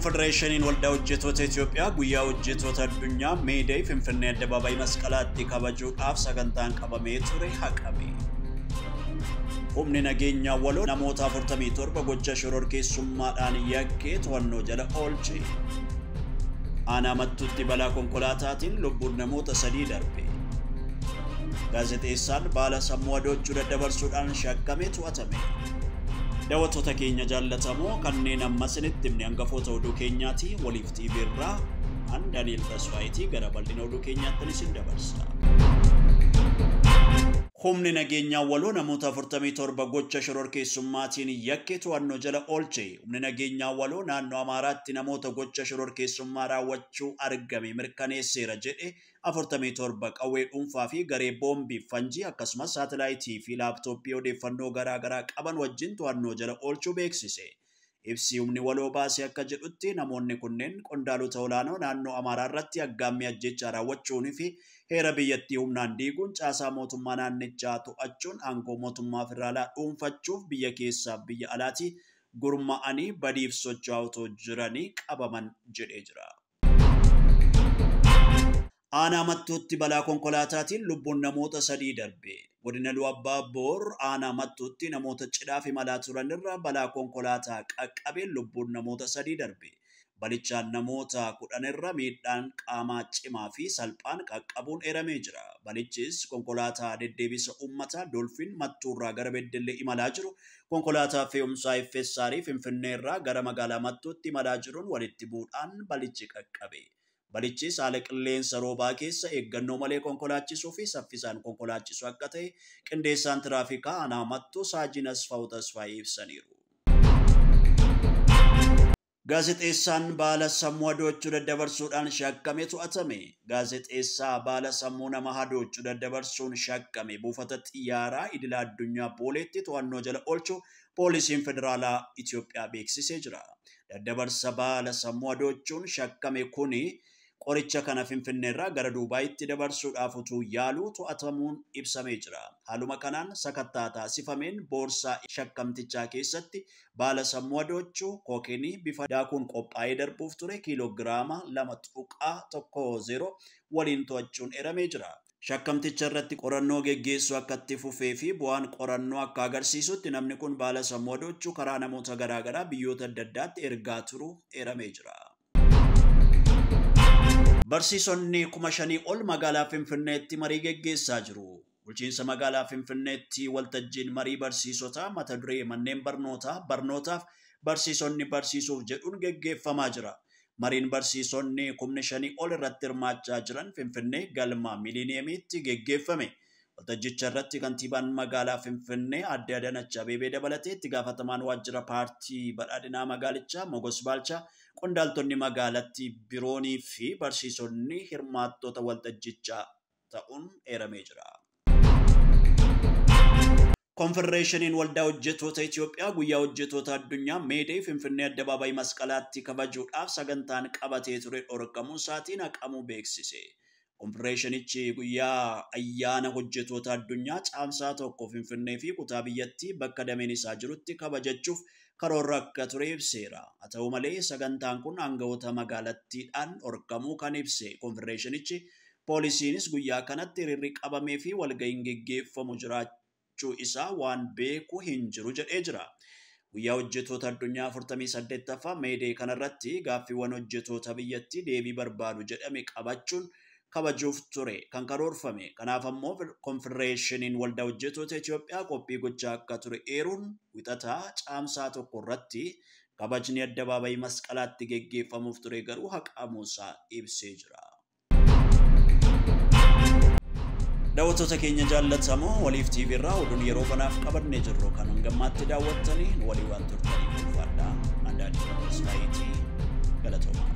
Konfedereeshiniin Waldaa Hojjettoota Itoophiyaa guyyaa hojjettoota addunyaa Meeday Finfinnee Addabaabayii Masqalaatti kabajuudhaaf sagantaan qabamee ture haqame. Humni nageenyaa waloo namoota 47 gocha shororkeessummaadhaan yakkee to'annoo jala oolche. Aanaa Mattuutti balaa konkolaataatiin lubbuun namoota 3 darbe. Gaazexeessaan baala sammuu adoochuu daddabarsuudhaan shakkame to'atame. Daawwattoota keenya jaallatamoo kanneen amma isinitti himne hangafoota oduu keenyaati. Waliif TV irraa an Daani'el Tasfaayitii gara bal'ina oduu keenyaatti isin dabarsa. Humni nageenyaa waloo namoota 47 gocha shororkeessummaatiin yakkee to'annoo jala oolche. Humni nageenyaa waloo naannoo Amaaraatti namoota gocha shororkeessummaa raawwachuu argame mirkaneesseera jedhe 47 qawwee dhuunfaa fi garee boombii fanjii akkasumas saatalaayitii fi laaptooppii odeeffannoo garaagaraa qaban wajjin to'annoo jala oolchuu beeksise. Ibsi humni waloo baasee akka jedhutti namoonni kunneen qondaalota olaanoo naannoo Amaaraa irratti aggaammii ajjechaa raawwachuunii fi heera biyyattii humnaan diiguun caasaa mootummaa naannichaa to'achuun aangoo mootummaa federaalaa dhuunfachuuf biyya keessaa biyya alaatti gurmaa'anii badiif socho'aa otoo jiranii qabaman jedhee jira. Aanaa Mattuutti balaa konkolaataatiin lubbuun namoota 3 darbe. Godina Iluu Abbaa Boor aanaa Mattuutti namoota cidhaaf imalaa turan irra balaa konkolaataa qaqqabeen lubbuun namoota 3 darbe. Balichaan namoota 10 irra miidhaan qaamaa cimaa fi salphaan qaqqabuun eeramee jira. Balichis konkolaataa deddeebisa uummataa Dolfin Mattuurraa gara Beddellee imalaa jiru konkolaataa fe'umsaa FSR Finfinneerraa gara magaalaa Mattuutti imalaa jiruun walitti bu'uudhaan balichi qaqqabe. Balichis haala qilleensa roobaa keessa eeggannoo malee konkolaachisuu fi saffisaan konkolaachisuu akka ta'e qindeessaan tiraafikaa aanaa Mattuu Saajin Asfaw Tasfaayee ibsaniiru. Gaazexeessaan baala sammuu hadoochuu daddabarsuudhaan shakkame to'atame. Gaazexeessaa baala sammuu nama hadoochuu daddabarsuun shakkame buufata xiyyaaraa idila addunyaa Booleetti to'annoo jala oolchu poolisiin federaalaa Itoophiyaa beeksisee jira. Daddabarsa baala sammuu hadoochuun shakkame kuni qoricha kana Finfinneerraa gara Duubaayitti dabarsuudhaaf utuu yaaluu to'atamuun ibsamee jira. Haaluma kanaan sakattaa taasifameen boorsaa shakkamtichaa keessatti baala sammuu hadoochuu kookeenii bifa daakuun qophaa'ee darbuuf ture kiiloogiraama 2.10 waliin to'achuun eramee jira. Shakkamticha irratti qorannoo geggeessuu akka itti fufee fi bu'aan qorannoo akka agarsiisutti namni kun baala sammuu hadoochuu karaa namoota garaagaraa biyyoota adda addaatti ergaa turu eramee jira. Barsiisonni 5,000 ol magaalaa Finfinneetti marii geggeessaa jiru. Bulchiinsa magaalaa Finfinneetti waltajjiin marii barsiisotaa mata duree manneen barnootaa barnootaaf barsiisonni barsiisuuf jedhuun geggeeffamaa jira. Mariin barsiisonni 5,000 ol irratti hirmaachaa jiran Finfinnee galma Miilineemiitti geggeeffame. Waltajjicha irratti kantiibaan magaalaa Finfinnee Aadde Adaanach Abeebee dabalatee itti gaafatamaan waajjira paartii badhaadhinaa magaalichaa Mogos Baalchaa, qondaaltonni magaalattii biroonii fi barsiisonni hirmaattota waltajjichaa ta'uun eeramee jira. Konfedereeshiniin Waldaa Hojjettoota Itoophiyaa guyyaa hojjettoota addunyaa Meeday Finfinnee Addabaabayii Masqalaatti kabajuudhaaf sagantaan qabatee ture dhorkamuu isaatiin haqamuu beeksise. Konfedereeshinichi guyyaa ayyaana hojjettoota addunyaa caamsaa 1 Finfinnee fi kutaa biyyattii bakka dameen isaa jirutti kabajachuuf karoorra akka ture ibseera. Haa ta'u malee sagantaan kun aangawoota magaalattiidhaan dhorkamuu kan ibse konfedereeshinichi poolisiinis guyyaa kanatti hiriirri qabamee fi walga'iin geggeeffamu jiraachuu isaa waan beeku hin jiru jedhee jira. Guyyaa hojjettoota addunyaa 48ffaa Meedee kanarratti gaaffiiwwan hojjettoota biyyattii deebii barbaadu jedhame qabachuun kabajuuf ture kan karoorfame. Kanaaf ammoo konfedereeshiniin Waldaa Hojjettoota Itoophiyaa qophii gochaa akka ture eeruun wixataa caamsaa 1 irratti kabajni addabaabayii Masqalaatti geggeeffamuuf ture garuu haqamuusaa ibsee jira. Daawwattoota keenya jaallatamoo Waliif TV irraa oduun yeroo kanaaf qabannee jirru kan hangammaatti daawwattanii walii waan turtaniif ulfaadhaa. Andaanii Tasfaayitii galatoomaa.